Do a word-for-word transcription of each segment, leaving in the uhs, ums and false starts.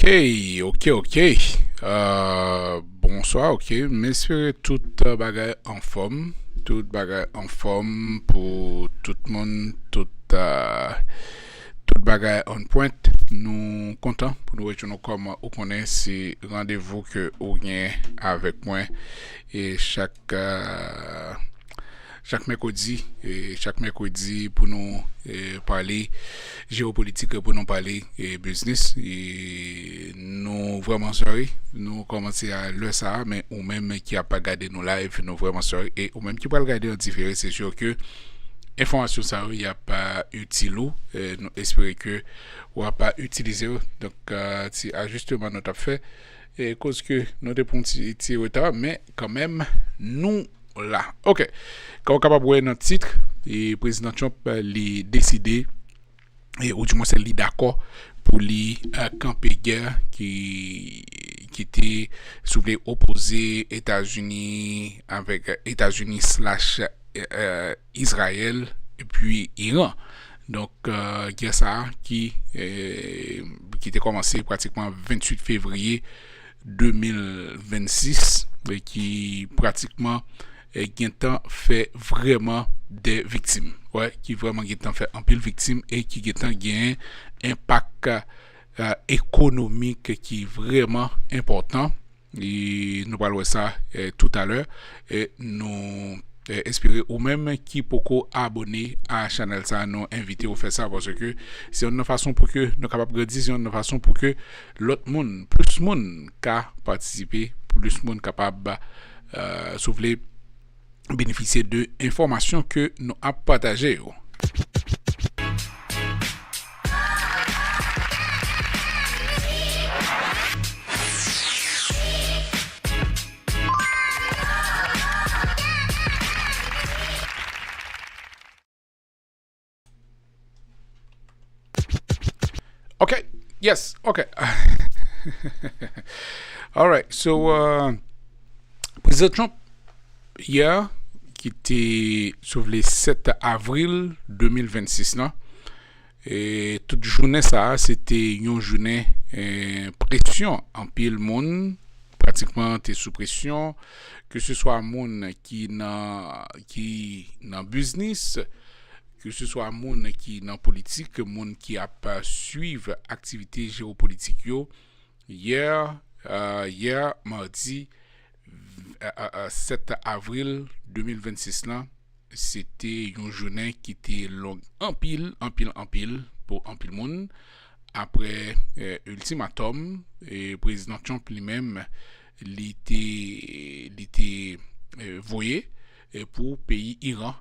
Ok, ok, ok. Euh, bonswa, ok. M espere tout bagay anfòm. Tout bagay anfòm pou tout moun, tout, euh, tout bagay on point. Nou kontan pou nou rejwenn nou kòm ou konnen se randevou ke ou gen avèk mwen. E chak, euh, chak mèkredi, e chak mèkredi pou nou, e, pale jewopolitik, pou nou pale, e, biznis. E nou vrèman sòri, nou kòmanse a lè sa a, men ou menm ki ap gade nou live, nou vrèman sòri. E ou menm ki pral gade an difere, se si ke enfòmasyon sa yo, y ap, a, itil ou. E nou espere ke w ap, a, itilize yo. Donk, a, ti ajisteman nou t ap fè. E koz ke nou te pran ti, ti reta, men kanmenm, nou la. Ok. Kòm w kapab wè nan tit, e Prezidan Trump, e, li deside, e, ou dimwen se li dakò pou li, e, kanpe gè ki, ki te, si w vle, opoze Etazini avèk Etazini slash, e, e, Izrayèl epi Iran. Donk, e, gè sa a ki, e, ki te kòmanse pratikman venntuit fevriye de mil vennsis, e ki pratikman, e, gentan fè vrèman de viktim. Wè, ki vrèman gentan fè anpil viktim e ki gentan gen enpak, e, ekonomik ki vrèman enpòtan. E nou pral wè sa, e, toutalè. E nou, e, espere ou menm ki poko abòne a chanèl sa, nou envite w fè sa, paske se youn nan fason pou ke nou kapab grandi, se youn nan fason pou ke lòt moun, plis moun ka patisipe, plis moun kapab, e, si w vle, benefisye de enfòmasyon ke nou ap pataje yo. Ok, yes, ok. Alright, so, uh, Prezidan Trump, yè, ki te, si w vle, sèt avril de mil vennsis lan, e tout jounen sa a, se te yon jounen, e, presyon. Anpil moun, pratikman, te sou presyon, ke se swa moun ki nan, ki nan biznis, ke se swa moun ki nan politik, moun ki ap, a, swiv aktivite jewopolitik yo. Yè, a, yè, madi, a, a, a, sèt avril de mil vennsis lan, se te yon jounen ki te long anpil, anpil, anpil pou anpil moun. Apre, e, iltimatòm, e, Prezidan Trump li menm, li te, li te, e, voye, e, pou peyi Iran.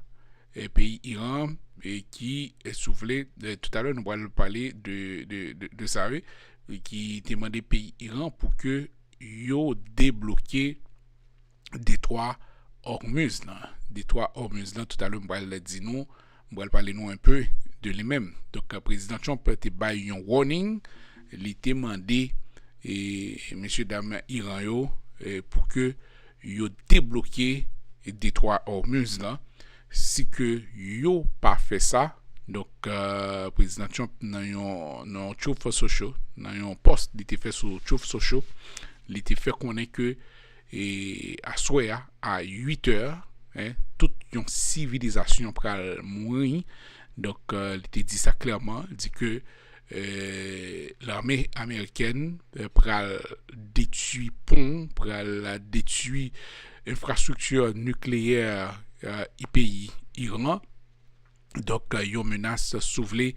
E, peyi Iran, e, ki, e, si w vle, e, toutalè nou pral pale de, de, de, de sa, wi, e, ki te mande peyi Iran pou ke yo debloke Detwa Hormuz lan. Detwa Hormuz lan, toutalè, m pral di nou, m pral pale nou enpe de li menm. Donk, Prezidan Trump te bay yon warning, li te mande, e, mesye dam Iran yo, e, pou ke yo debloke Detwa Hormuz lan. Si ke yo pa fè sa, donk, e, Prezidan Trump nan yon, nan yon Truth Social, nan yon post li te fè sou Truth Social, li te fè konnen ke e aswè a, a uit è, en, tout yon sivilizasyon pral mouri. Donk, e, li te di sa klèman, li di ke, e, lame amerikèn, e, pral detwi pon, pral detwi enfrastrikti nikleyè, e, peyi Iran. Donk, yon menas, si w vle,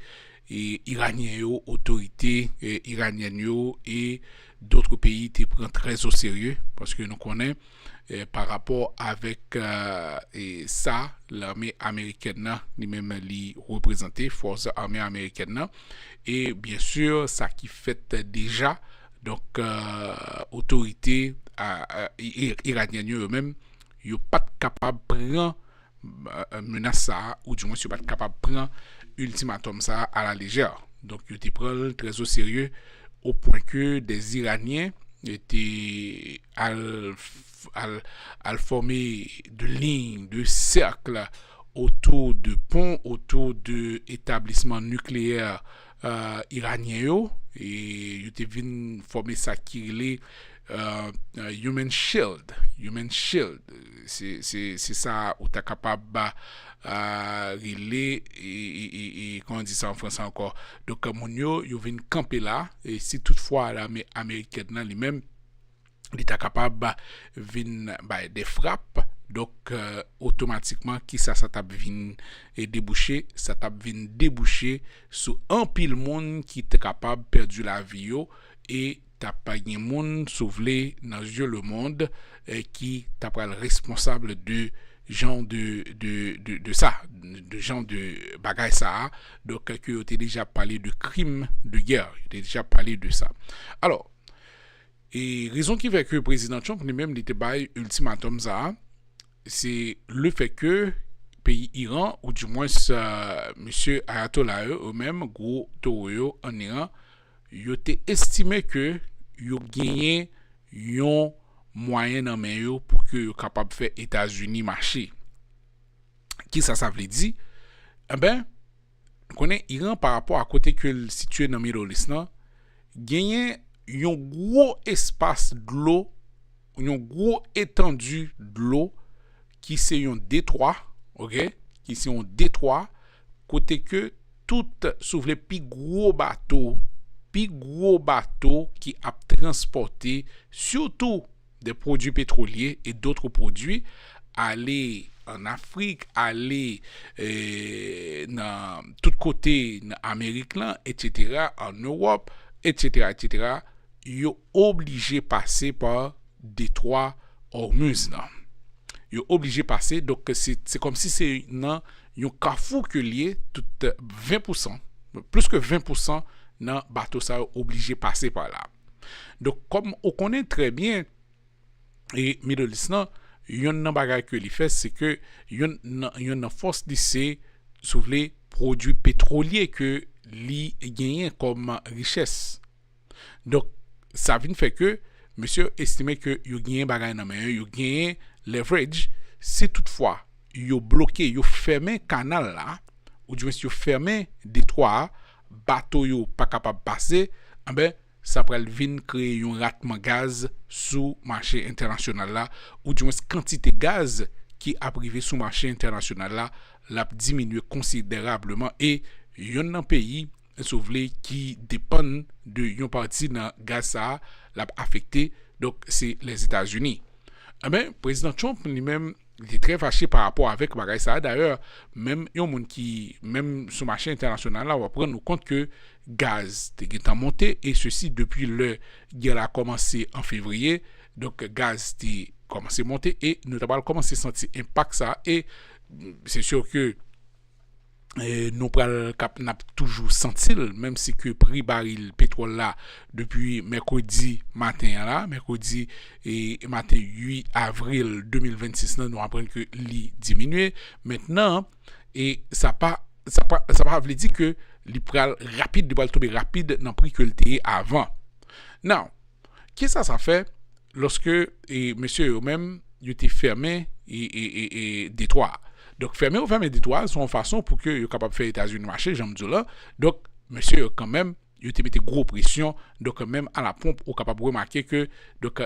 e, iranyen yo, otorite, e, iranyèn yo e dòt peyi te pran trè o serye, paske nou konnen, e, pa rapò avèk, e, e, sa, lame amerikèn nan, li menm li reprezante, fòs ame amerikèn nan, e, byen si, sa ki fèt deja, donk, e, otorite, a, a, i-, i-, iranyèn yo, yo menm, yo pa t kapab pran, e, menas sa a, ou dimwen yo pa t kapab pran iltimatòm sa a a la lejè. Donk, yo te pran l trè o serye, o pwen ke dè Iranyen te al, al, al fòme de liy, de sèk otou de pon, otou de etablisman nikleyè, uh, Iranyen yo, e yo te vin fòme sa ki rele uh, uh, Human Shield. Human Shield. Se, se, se sa ou ta kapab uh, rele, e, e, e, e kòman di sa an fransè ankò. Donk, moun yo, yo vin kanpe la, e si toutfwa lame amerikèn nan li menm, li ta kapab vin bay de frap. Donk, uh, otomatikman, kisa sa t ap vin e debouche? Sa t ap vin debouche sou anpil moun ki te kapab pèdi lavi yo, e t ap gen moun, si w vle, nan zye lemonn, eh, ki ta pral responsab de jan de, de, de, de sa, de jan de bagay sa a. Donk, ke yo te deja pale de krim de gè, yo te deja pale de sa. Alò, e rezon ki fè ke Prezidan Trump li menm li te bay iltimatòm sa a, se le fè ke peyi Iran, ou dimwens, uh, mesye Ayatollah yo, yo menm, gwo towo yo ann Iran, yo te estime ke yo genyen yon mwayen nan men yo pou ke yo kapab fè Etazini mache. Kisa sa vle di? Enben, konnen Iran, pa rapò a kote ke l sitiye nan Middle East lan, genyen yon gwo espas dlo, yon gwo etandi dlo ki se yon detwa, oke? Ki se yon detwa kote ke tout, si w vle, pi gwo bato, pi gwo bato ki ap transpòte, sitou de pwodui petwolye e dòt pwodui, ale ann Afrik, ale, eh, nan tout kote nan Amerik lan, etsetera, ann Ewòp, etsetera, etsetera, yo oblije pase pa detwa Hormuz lan. Yo oblije pase, donk se, se kòmsi se nan yon kafou ke l ye, tout ven pousan, plis ke ven pousan nan bato sa yo oblije pase pa la. Donk, kòm ou konnen trè byen, e Middle East lan, yonn nan bagay ke li fè, se ke yonn nan, yonn nan fòs li se, si w vle, pwodui petwolye ke li genyen kòm richès. Donk, sa vin fè ke mesye yo estime ke yo genyen bagay nan men yo, yo genyen leverage. Si toutfwa yo bloke, yo fèmen kanal la, oudimwens yo fèmen detwa a, bato yo pa kapab pase, anben, sa pral vin kreye yon ratman gaz sou mache entènasyonal la, oudimwens kantite gaz ki ap rive sou mache entènasyonal la, l ap diminye konsiderableman, e yonn nan peyi, si w vle, ki depann de yon pati nan gaz sa a, l ap afekte, donk se Lèzetazini. Enben, Prezidan Trump li menm, li te trè fache pa rapò avèk bagay sa a. Dayè, menm yon moun ki, menm sou mache entènasyonal la, w ap rann ou kont ke gaz te gentan monte, e sesi depi lè gè la kòmanse an fevriye. Donk, gaz te kòmanse monte, e nou ta pral kòmanse santi enpak sa a, e se si ke, e, nou pral kap, n ap toujou santi l, menm si ke pri baril petwòl la, depi mèkredi maten an la, mèkredi, e, maten uit avril de mil vennsis lan, nou aprann ke li diminye. Mentnan, e sa pa, sa pa, sa pa vle di ke li pral rapid, li pral tonbe rapid nan pri ke l te ye avan. Now, kisa sa fè lòske, e, mesye yo menm, yo te fèmen, e, e, e, e, detwa a? Donk, fèmen yo fèmen detwa a, se yon fason pou ke yo kapab fè Etazini mache, jan m di w la. Donk, mesye yo kanmenm, yo te mete gwo presyon. Donk, menm alaponp, ou kapab remake ke, donk,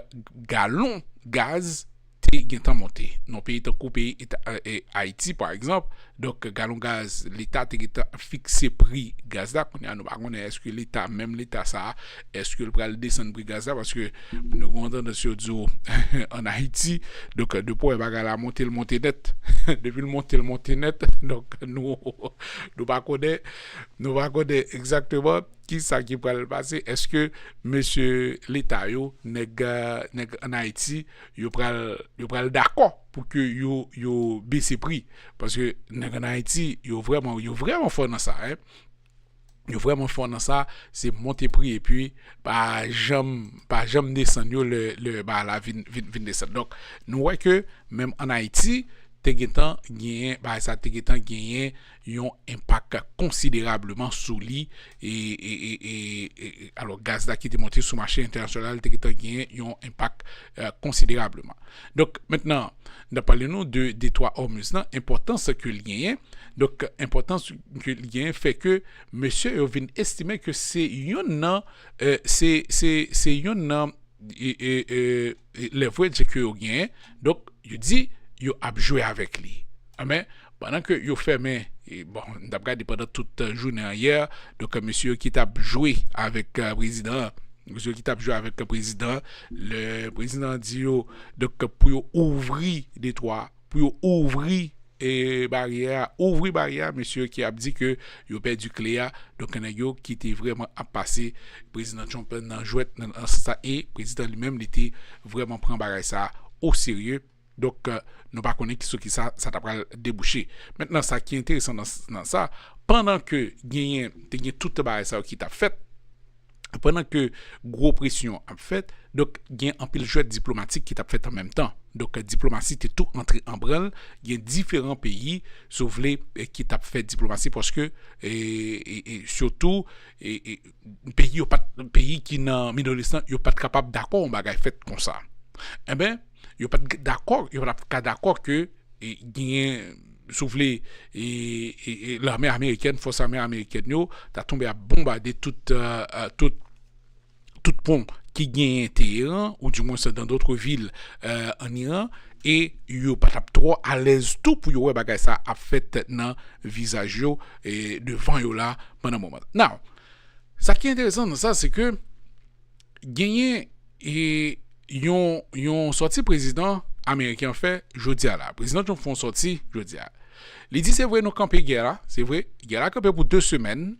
galon gaz te gentan monte. Nan peyi tankou peyi Eta-, e, e, Ayiti, pa egzanp, donk, galon gaz, Leta te gentan fikse pri gaz la. Kounye a, nou pa konnen èske Leta, menm Leta sa a, èske l pral desann pri gaz la, paske nou gen yon tandans yo di w, ann Ayiti, donk, depi w wè bagay la monte, l monte nèt. Depi l monte, l monte nèt. Donk, nou, nou pa konnen, nou pa konnen egzakteman kisa ki pral pase. Èske mesye Leta yo, nèg, nèg ann Ayiti, yo pral, yo pral dakò pou ke yo, yo bese pri? Paske nèg ann Ayiti, yo vrèman, yo vrèman fò nan sa, en. Yo vrèman fò nan sa, se monte pri epi pa janm, pa janm desann yo lè, lè bagay la vin, vin, vin desann. Donk, nou wè ke menm ann Ayiti, te gentan genyen, bagay sa te gentan genyen yon enpak konsiderableman sou li, e, e, e, e, e, e, alò, gaz la ki te monte sou mache entènasyonal te gentan genyen yon enpak, eh, konsiderableman. Donk, mentnan, n ap pale nou de Detwa Hormuz lan, enpòtans ke l genyen. Donk, enpòtans ke l genyen fè ke mesye yo vin estime ke se youn nan, eh, se, se, se youn nan e, e, e, e leverage ke yo genyen. Donk, yo di yo ap jwe avèk li. Enben, pandan ke yo fèmen, e, bon, n t ap gade pandan tout, eh, jounen an yè, donk, mesye yo ki t ap jwe avèk, eh, prezidan an, mesye yo ki t ap jwe avèk prezidan an, lè prezidan an di yo, donk, pou yo ouvri Detwa, pou yo ouvri e baryè a, ouvri baryè a, mesye ki ap di ke yo pèdi kle a. Donk, nèg yo ki te vrèman ap pase prezidan Trump nan jwèt nan, nan sans sa, e prezidan li menm, li te vrèman pran bagay sa o serye. Donk, eh, nou pa konnen ki sou ki sa, sa ta pral debouche. Mentnan, sa ki enteresan nan, nan sa, pandan ke genyen, te gen tout bagay sa yo ki t ap fèt, pandan ke gwo presyon ap fèt, donk, gen anpil jwèt diplomatik ki t ap fèt an menm tan. Donk, diplomasi te tou antre an branl, gen diferan peyi, si w vle, eh, ki t ap fè diplomasi, paske, eh, eh, eh, sitou, eh, eh, peyi yo pa t, peyi ki nan Middle East lan, yo pa t kapab dakò yon bagay fèt konsa. Enben, yo pa t dakò, yo pa t ka dakò ke, eh, genyen, si w vle, eh, eh, eh, lame amerikèn, fòs ame amerikèn yo, ta tonbe ap bonbade tout, eh, eh, tout, tout pon ki genyen Teheran, ou dimwens dans d'autres villes, eh, an Iran, e yo pa t ap twò alèz tou pou yo wè bagay sa ap fèt nan vizaj yo, eh, devan yo la pandan moman. Now, sa ki enteresan nan sa, se ke genyen, e, yon, yon sòti prezidan ameriken an fè jodi a la. Prezidan Trump fè yon sòti jodi a. Li di, se vre, nou kanpe gè la, se vre, gè la kanpe pou de semèn.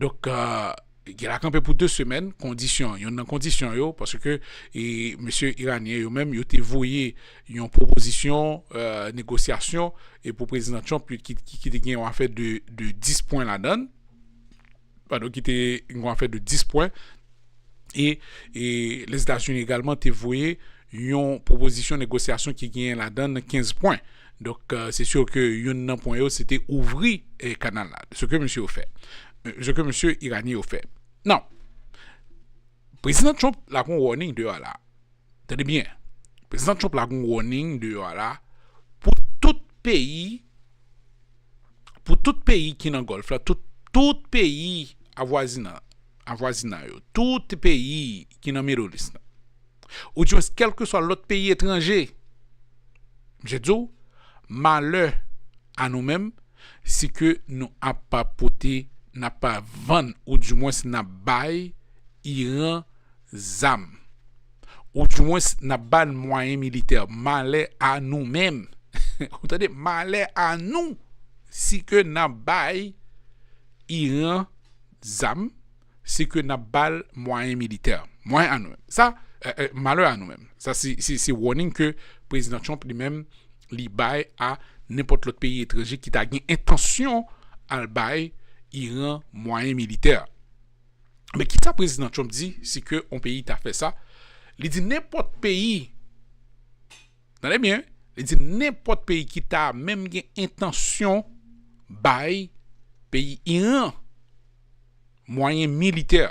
Donk, eh, gè la kanpe pou de semèn, kondisyon, youn nan kondisyon yo, paske, e, mesye iranyen yo menm, yo te voye yon pwopozisyon, eh, negosyasyon, e pou prezidan Trump, ki, ki, ki te gen yon afè de, de dis pwen ladan l. Padon, ki te gen yon afè de dis pwen. E, e Lèzetazini egalman te voye yon pwopozisyon negosyasyon ki genyen ladan l kenz pwen. Donk, eh, se si ke youn nan pwen yo, se te ouvri, eh, kanal la. Se ke mesye yo fè. Eh, se ke mesye iranyen yo fè. Now, prezidan Trump la gon warning deyò la. Tande byen. Prezidan Trump la gon warning deyò la pou tout peyi, pou tout peyi ki nan Gòlf la, tout, tout peyi avwazina, avwazina yo, tout peyi ki nan Middle East la. Ou di, kèlkeswa lòt peyi etranje. Misye di w, malè a nou menm, si ke nou ap pote, n ap vann, ou dimwens n ap bay Iran zam. Ou dimwens n ap ba l mwayen militè. Malè a nou menm. Ou tande, malè a nou, si ke n ap bay Iran zam, si ke n ap ba l mwayen militè. Mwayen a nou menm. Sa, eh, eh, malè a nou menm. Sa, se, se, se warning ke prezidan Trump li menm, li bay a nenpòt lòt peyi etranje ki ta gen entansyon al bay Iran mwayen militè. Men kisa prezidan Trump di si ke yon peyi ta fè sa? Li di nenpòt peyi, tande byen, li di nenpòt peyi ki ta menm gen entansyon bay peyi Iran mwayen militè,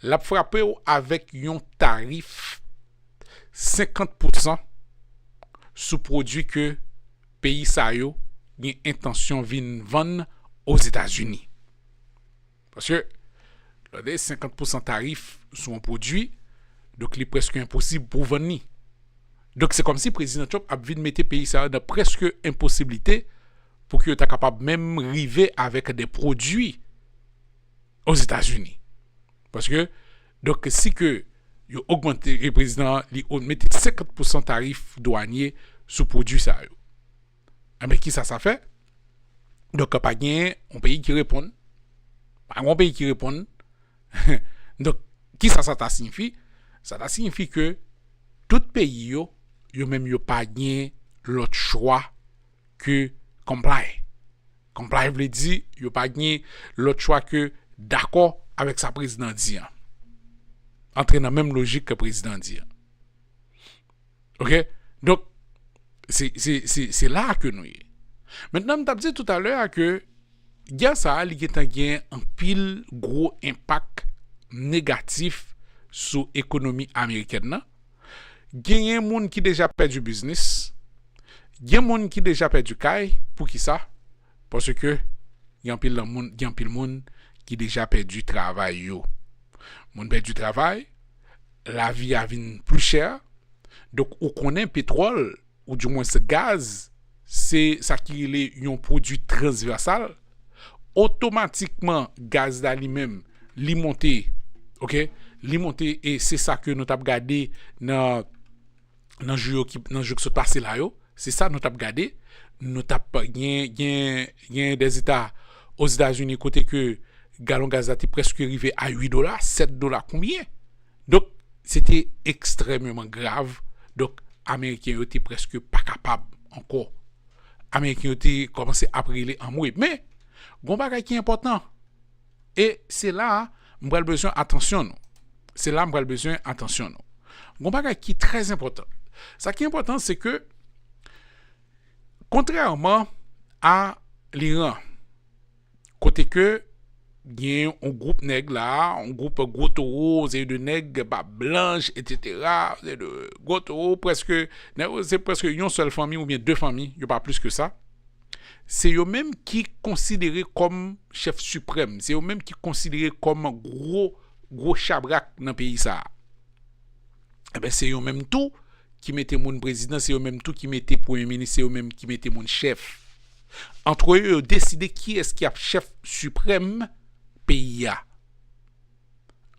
l ap frape w avèk yon tarif senkant pousan sou pwodui ke peyi sa yo gen entansyon vin vann Ozetazini. Paske, lè w tande senkant pousan tarif sou yon pwodui, donk li prèske enposib pou w vann li. Donk, se kòmsi prezidan Trump ap vin mete peyi sa yo nan prèske enposiblite pou ke yo ta kapab menm rive avèk de pwodui Ozetazini. Paske, donk, si ke yo ogmante, e prezidan an, li o-, mete senkant pousan tarif dwanye sou pwodui sa yo. Enben, kisa sa fè? Donk, pa gen yon peyi ki reponn. Pa gen yon peyi ki reponn. Donk, kisa sa ta siyifi? Sa ta siyifi ke tout peyi yo, yo menm yo pa gen lòt chwa ke comply. Comply vle di yo pa gen lòt chwa ke dakò avèk sa prezidan di an. Antre nan menm lojik ke prezidan di an. Oke? Donk, s-, Se, se, se, se la a ke nou ye. Mentnan, m t ap di toutalè a ke gè sa a, li gentan gen anpil gwo enpak negatif sou ekonomi amerikèn nan. Genyen moun ki deja pèdi biznis. Gen moun ki deja pèdi kay. Poukisa? Paske gen anpil nan moun, gen anpil moun ki deja pèdi travay yo. Moun pèdi travay, lavi a vin pli chè. Donk, ou konnen petwòl, ou dimwens gaz, se sa ki rele yon pwodui transvèsal. Otomatikman, gaz la li menm, li monte, oke? Li monte, e se sa ke nou t ap gade nan, nan jou yo ki, nan jou ki sot pase la yo. Se sa nou t ap gade. Nou t ap gen, gen, gen dèzeta Ozetazini kote ke galon gaz la te prèske rive a uit dola, sèt dola konbyen. Donk, se te ekstrèmeman grav. Donk, Ameriken yo te prèske pa kapab ankò. Ameriken yo te kòmanse ap rele anmwe. Men, gon bagay ki enpòtan. E se la a, m pral bezwen atansyon nou. Se la a m pral bezwen atansyon nou. Gon bagay ki trè enpòtan. Sa ki enpòtan, se ke, kontrèman a Liran, kote ke gen yon gwoup nèg la, yon gwoup gwo towo, yon seri de nèg bab blanch, etsetera, yon seri de gwo towo, prèske, nèg yo se prèske yon sèl fanmi oubyen de fanmi, yo pa plis ke sa. Se yo menm ki konsidere kòm chèf siprèm, se yo menm ki konsidere kòm gwo, gwo chabrak nan peyi sa a. Enben, se yo menm tou ki mete moun prezidan, se yo menm tou ki mete premye minis, se yo menm ki mete moun chèf. Antre yo, yo deside kiyès ki ap chèf siprèm peyi a.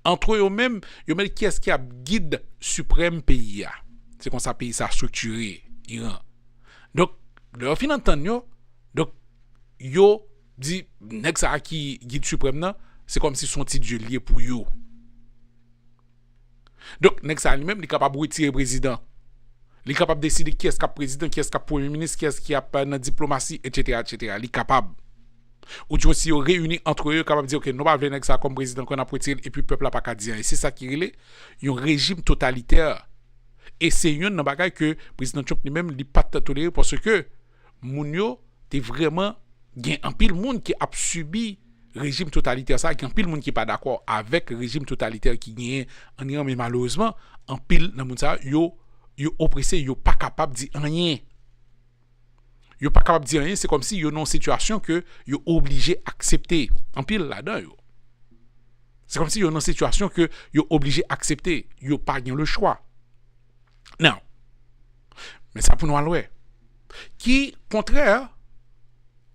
Antre yo menm, yo mete kiyès ki ap gid siprèm peyi a. Se konsa peyi sa estriktire, Iran. Donk, lè yo fin antann yo, donk, yo di, nèg sa a ki gid siprèm nan, se kòmsi se yon ti dye li ye pou yo. Donk, nèg sa a li menm, li kapab retire prezidan. Li kapab deside kiyès k ap prezidan, kiyès k ap premye minis, kiyès ki ap, euh, nan diplomasi, etsetera, etsetera. Li kapab. Ou di si yo reyini antre yo, yo kapab di, "Ok, nou pa vle nèg sa a kòm prezidan, ankò n ap retire l," epi pèp la pa ka di anyen. Se sa ki rele yon rejim totalitè. E se youn nan bagay ke prezidan Trump li menm, li pa t tolere, paske moun yo te vrèman gen anpil moun ki ap sibi rejim totalitè sa, gen anpil moun ki pa dakò avèk rejim totalitè ki genyen an Iran, men malerezman, anpil nan moun sa yo, yo oprese, yo pa kapab di anyen. Yo pa kapab di anyen, se kòmsi yo nan yon sitiyasyon ke yo oblije aksepte. Anpil ladan yo. Se kòmsi yo nan sitiyasyon ke yo oblije aksepte. Yo pa gen le chwa. Now, men sa pou nou al wè. Ki kontrè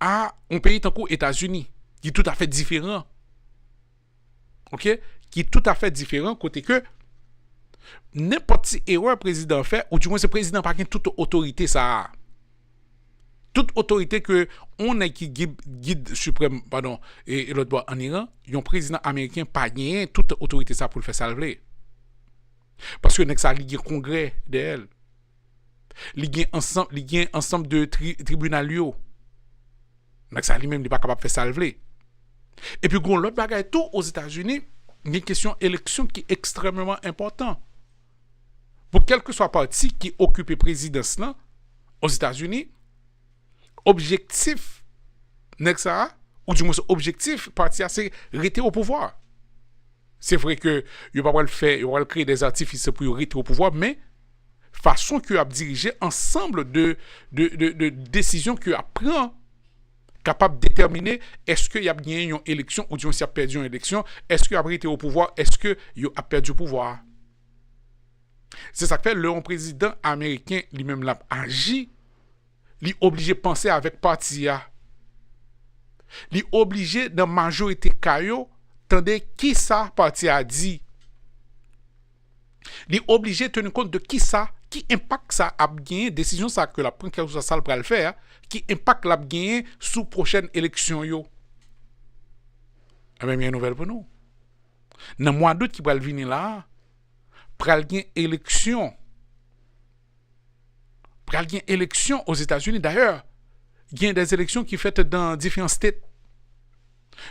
a yon peyi tankou Etazini, ki toutafè diferan. Oke? Ki toutafè diferan, kote ke nenpòt ti erè prezidan fè, ou dimwen se prezidan pa gen tout otorite sa a. Tout otorite ke yon nèg ki gid, gid siprèm, padon, e, e lòt bò an Iran, yon prezidan ameriken pa genyen tout otorite sa pou l fè sa l vle. Paske nèg sa li gen kongrè dèyè l. Li gen ansanm, li gen ansanm de tri-, tribinal yo. Nèg sa li menm li pa kapab fè sa l vle. Epi gon lòt bagay tou Ozetazini, gen kesyon eleksyon ki ekstrèmeman enpòtan. Pou kèlkeswa pati ki okipe prezidans lan Ozetazini, objektif nèg sa a, ou dimwen objektif pati a, se rete o pouvwa. Se vre ke yo pa pral fè, yo pa pral kreye dè artifis pou yo rete o pouvwa, men fason ke y ap dirije, ansanm de, de, de, de desizyon ke y ap pran, kapab detèmine èske y ap genyen yon eleksyon, ou dimwen si y ap pèdi yon eleksyon, èske y ap rete o pouvwa, èske yo ap pèdi pouvwa a. Se sa k fè, lè yon prezidan ameriken li menm l ap aji, li oblije panse avèk pati a. Li oblije, nan majorite ka yo, tande kisa pati a di. Li oblije teni kont de kisa, ki enpak sa ap genyen, desizyon sa ke l ap pran, kèlkeswa sa l pral fè a, ki enpak l ap genyen sou pwochèn eleksyon yo. Enben, m gen yon nouvèl pou nou. Nan mwa dout ki pral vini la a, pral gen eleksyon. Pral gen eleksyon Ozetazini. Dayè, gen dè eleksyon ki fèt nan diferan state.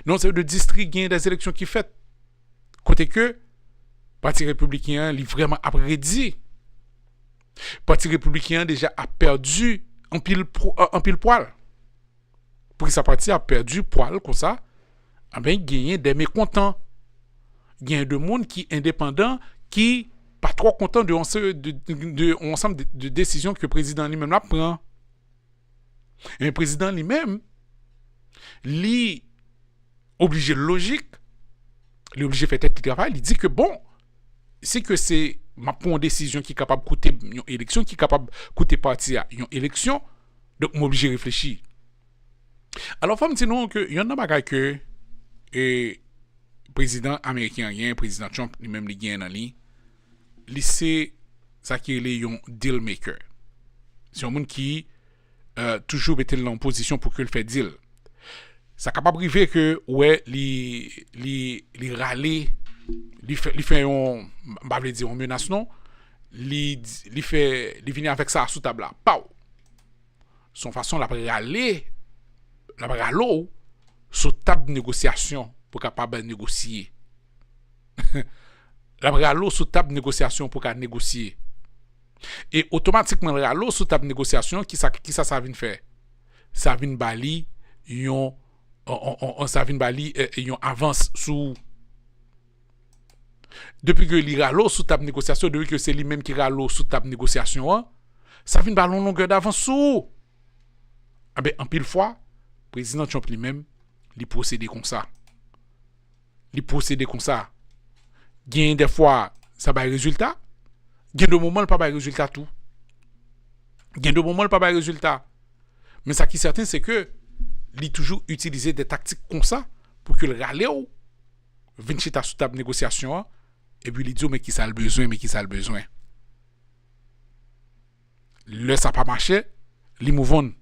Nan yon seri de distri, gen dè eleksyon ki fèt. Kote ke Pati Repibliken an, li vrèman ap redi. Pati Repibliken an deja ap pèdi anpil, anpil pwa l. Poukisa pati a pèdi pwa l konsa? Anben, genyen de mekontan. Genyen de moun ki endepandan, ki pa twò kontan de yon seri de, de, de yon ansanm de, de desizyon ke prezidan li menm l ap pran. Men prezidan li menm, li oblije lojik, li oblije fè tèt li travay, li di ke bon, si ke se m ap pran yon desizyon ki kapab koute m yon eleksyon, ki kapab koute pati a yon eleksyon, donk m oblije reflechi. Alò, fò m di nou ke yonn nan bagay ke e, prezidan ameriken an gen, prezidan Trump li menm li gen nan li, li se sa ki rele yon deal maker. Se yon moun ki uh, toujou mete l nan yon pozisyon pou ke l fè deal. Sa kapab rive ke, wè, li, li, li rale, li fè, li fè yon, m pa vle di yon menas non, li, li fè, li vini avèk sa sou tab la. Paw! Se yon fason l ap rale, l ap rale w sou tab negosyasyon pou kapab negosye. L ap rale w sou tab negosyasyon pou ka negosye. E otomatikman l rale w sou tab negosyasyon, kisa, kisa sa vin fè? Sa vin ba li yon, on, on, on, sa vin ba li eh, yon avans sou ou. Depi ke li rale w sou tab negosyasyon, depi ke se li menm ki rale w sou tab negosyasyon an, sa vin ba l yon longè davans sou ou. Anben, anpil fwa, prezidan Trump li menm, li pwosede konsa. Li pwosede konsa. Genyen de fwa, sa bay rezilta. Gen de moman, li pa bay rezilta tou. Gen de moman, li pa bay rezilta. Men sa ki sèten, se ke li toujou itilize de taktik konsa pou ke l rale w vin chita sou tab negosyasyon an, epi li di w men kisa l bezwen, men kisa l bezwen. Lè sa pa mache, li move on.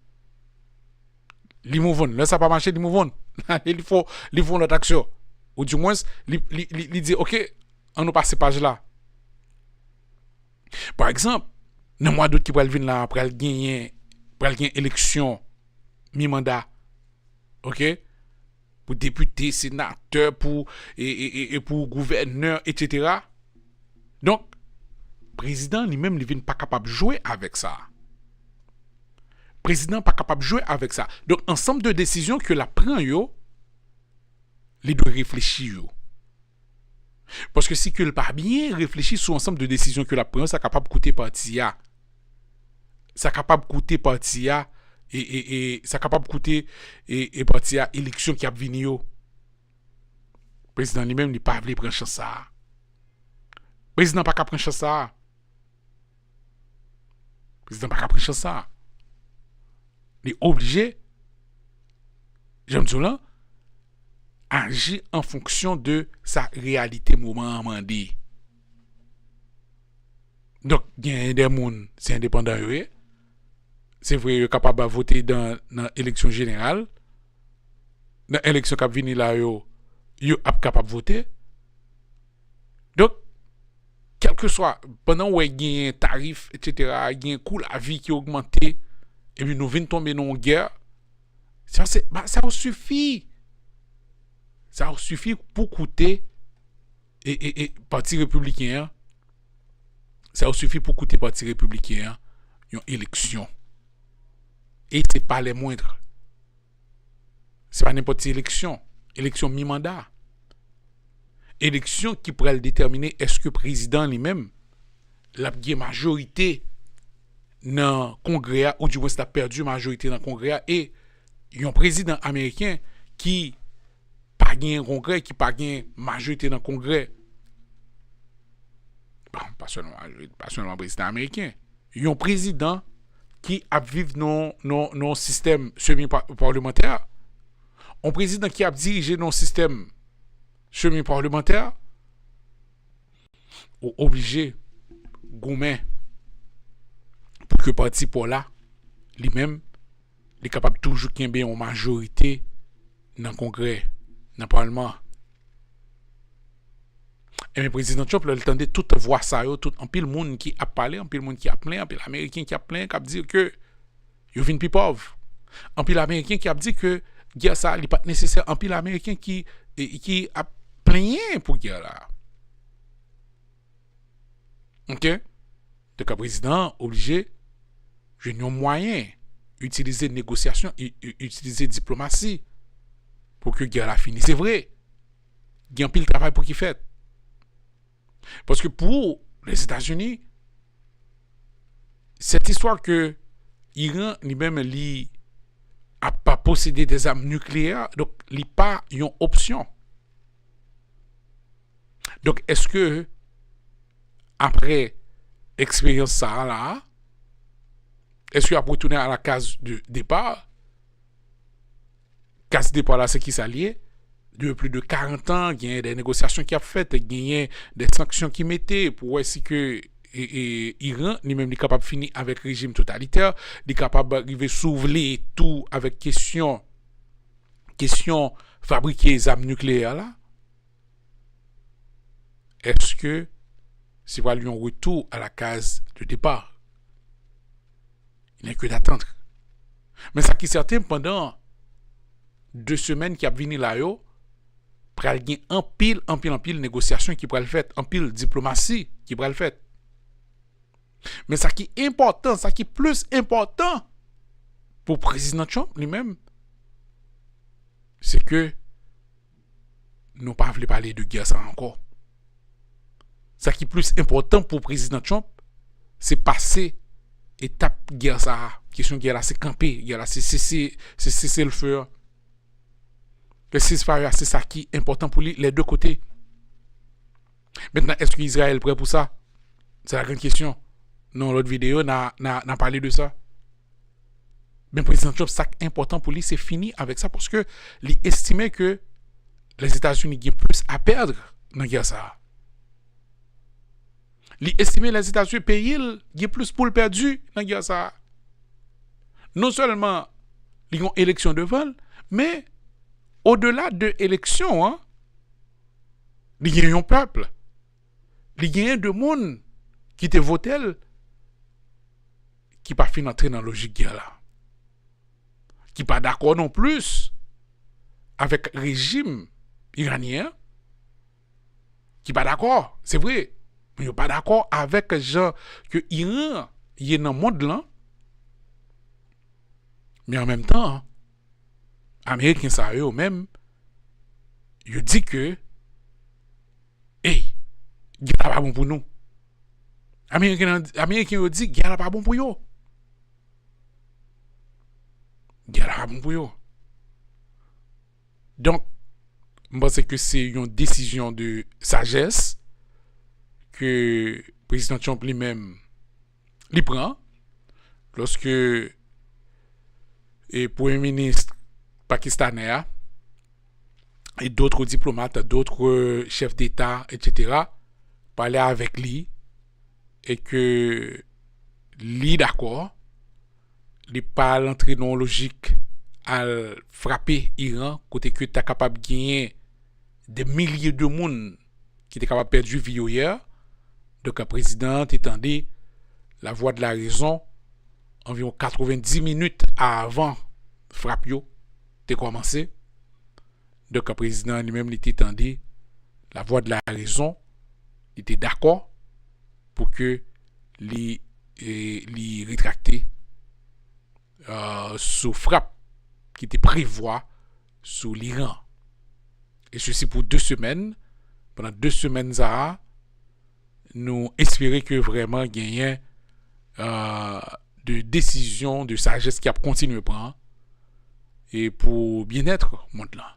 Li move on. Lè sa pa mache, li move on. Li fè, li fè yon lòt aksyon. Ou dimwens, li, li, li, li di, oke, ann nou pase paj la. Pa egzanp, nan mwa dout ki pral vin la, pral genyen, pral gen eleksyon mi manda. Oke? Pou depite, senatè, pou, e, e, e, e pou gouvènè, etsetera. Donk, prezidan li menm, li vin pa kapab jwe avèk sa. Prezidan pa kapab jwe avèk sa. Donk, ansanm de desizyon ke l ap pran yo, li dwe reflechi yo. Paske si ke l pa byen reflechi sou ansanm de desizyon ke l ap pran yo, sa kapab koute pati a. Sa kapab koute pati a, e, e, e, sa kapab koute e, e pati a eleksyon ki ap vini yo. Prezidan li menm, li pa vle pran chans sa a. Prezidan pa ka pran chans sa a. Prezidan pa ka pran chans sa a. Li oblije, jan m di w lan, aji an fonksyon de sa reyalite moman an mande. Donk, genyen de moun, se endepandan yo ye. Se vre, yo kapab vote dan, nan eleksyon jeneral. Nan eleksyon k ap vini la yo, yo ap kapab vote. Donk, kèlkeswa, pandan w wè genyen tarif, etsetera, genyen kou lavi ki ogmante, epi nou vin tonbe nan yon gè, sa se, ba, sa yo sifi. Sa yo sifi pou koute e, e, e, Pati Repibliken an, sa yo sifi pou koute Pati Repibliken an yon eleksyon. E se pa les moindres. Se pa nenpòt ti eleksyon. Eleksyon mi manda. Eleksyon ki pral detèmine èske prezidan li menm, l ap gen majorite nan Kongrè a, ou dimwens l ap pèdi majorite nan Kongrè a, e yon prezidan ameriken ki pa gen Kongrè, ki pa gen majorite nan Kongrè, bon, pa sèlman majorite, pa sèlman prezidan ameriken, yon prezidan ki ap viv nan, nan, nan yon sistèm semi pa-, palimantè, yon prezidan ki ap dirije nan yon sistèm semi palimantè, ou oblije goumen pou ke pati pa w la, li menm, li kapab toujou kenbe yon majorite nan Kongrè, nan Palman. Ebyen, prezidan Trump, lè l tande tout vwa sa yo, tout anpil moun ki ap pale, anpil moun ki ap plenyen, anpil Ameriken ki ap plenyen, k ap di ke yo vin pi pòv. Anpil Ameriken ki ap di ke gè sa a, li pa t nesesè. Anpil Ameriken ki, e, ki ap plenyen pou gè la. Oke? Donk, prezidan an oblije jwenn yon mwayen itilize negosyasyon, i- i- itilize diplomasi pou ke gè la fini. Se vre, gen anpil travay pou ki fèt. Paske pou Lèzetazini, cette histoire que Iran li menm li ap posede des armes nucléaires, donk li pa yon opsyon. Donk, èske apre eksperyans sa a la, èske y ap retounen a la kaz de depa? Kaz depa la, se ki sa l ye? Depi plis de karant an, genyen de negosyasyon ki ap fèt, genyen de sanksyon ki mete pou wè si ke e, e, Iran, li menm, li kapab fini avèk rejim totalitè, li kapab rive, si w vle, tou avèk kesyon, kesyon fabrike zam nikleyè la. Èske se pral yon retou a la kaz de depa? Il n'est que d'attendre. Men sa ki sèten, pandan de semèn ki ap vini la yo, pral gen anpil, anpil, anpil negosyasyon ki pral fèt, anpil diplomasi ki pral fèt. Men sa ki enpòtan, sa ki plis enpòtan pou Prezidan Trump li menm, se ke nou pa vle pale de gè sa a ankò. Sa ki plis enpòtan pou Prezidan Trump, se pase etap gè sa a. Kesyon gè la, se kanpe gè la, se sese, se sese l fe a. Le ceasefire, se sa ki enpòtan pou li, les deux côtés. Mentnan, èske Izrayèl prè pou sa? Se la grann kesyon. Nan yon lòt videyo, n a, n a, n a pale de sa. Men Prezidan Trump, sa k enpòtan pou li, se fini avèk sa, paske li estime ke Lèzetazini gen plis a pèd nan gè sa a. Li estime Lèzetazini, peyi l, gen plis pou l pèdi nan gè sa a. Non sèlman li gen yon eleksyon devan l, men odela de eleksyon an, li gen yon pèp. Li genyen de moun ki te vote l ki pa fin antre nan lojik gè la, ki pa dakò non plis avèk rejim iranyen an, ki pa dakò, se vre, men yo pa dakò avèk jan ke Iran ye nan mond lan, men an menm tan, Ameriken sa yo menm, yo di ke, ey, gè la pa bon pou nou. Ameriken, Ameriken yo di gè la pa bon pou yo. Gè la pa bon pou yo. Donk, m panse ke se yon desizyon de sajès ke Prezidan Trump li menm li pran, lòske e premye minis pakistanè a e d'autres diplomates, d'autres chefs d'État, et cetera, pale avèk li e ke li dakò, li pa al antre nan yon lojik al frape Iran, kote ke ta kapab genyen de milye de moun ki te kapab pèdi vi yo yè. Donk, prezidan an te tande la voix de la raison anviwon katrevendis minit avan frap yo te kòmanse. Donk, prezidan an li menm, li te tande la voix de la raison, li te dakò pou ke li, e, li retrakte, e, sou frap ki te prevwa sou Liran. E sesi pou de semèn. Pandan de semèn sa a, nou espere ke vrèman genyen, e, de desizyon, de sajès ki ap kontinye pran e pou byennèt mond lan.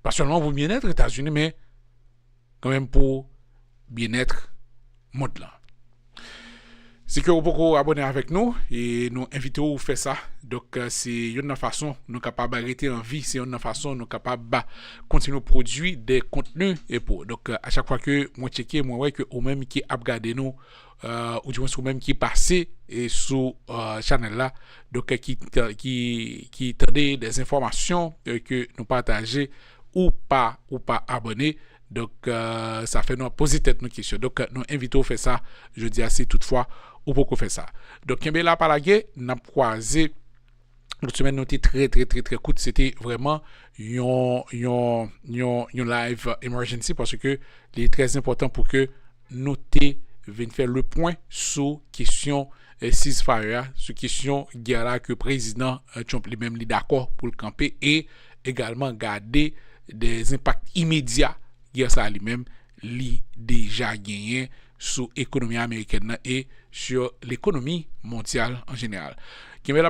Pa sèlman pou byennèt Etazini, men kanmenm pou byennèt mond lan. Si ke ou poko abòne avèk nou, e nou envite w fè sa. Donk, e, se youn nan fason nou kapab rete an vi, se youn nan fason nou kapab kontinye pwodui de kontni e pou. Donk, e, a chak fwa ke mwen tcheke, mwen wè ke ou menm ki ap gade nou, e, oudimwens ou menm ki pase e sou, e, chanèl la, donk, e, ki, ki, ki tande de enfòmasyon, e, ke nou pataje, ou pa, ou pa abòne. Donk, e, sa fè nou ap poze tèt nou kesyon. Donk, e, nou envite w fè sa jodi a, si toutfwa ou poko fè sa. Donk, kenbe la, pa lage, n ap kwaze. Lòt semèn nou te trè, trè, trè, trè kout. Se te vrèman yon, yon, yon, yon live emergency paske li trè enpòtan pou ke nou te vin fè le pwen sou kesyon eh, ceasefire a, sou kesyon gè la ke prezidan, eh, Trump li menm li dakò pou l kanpe, e egalman gade de enpak imedya gè sa li menm li deja genyen sou ekonomi amerikèn nan e sou lekonomi mondyal an jeneral. Kenbe la.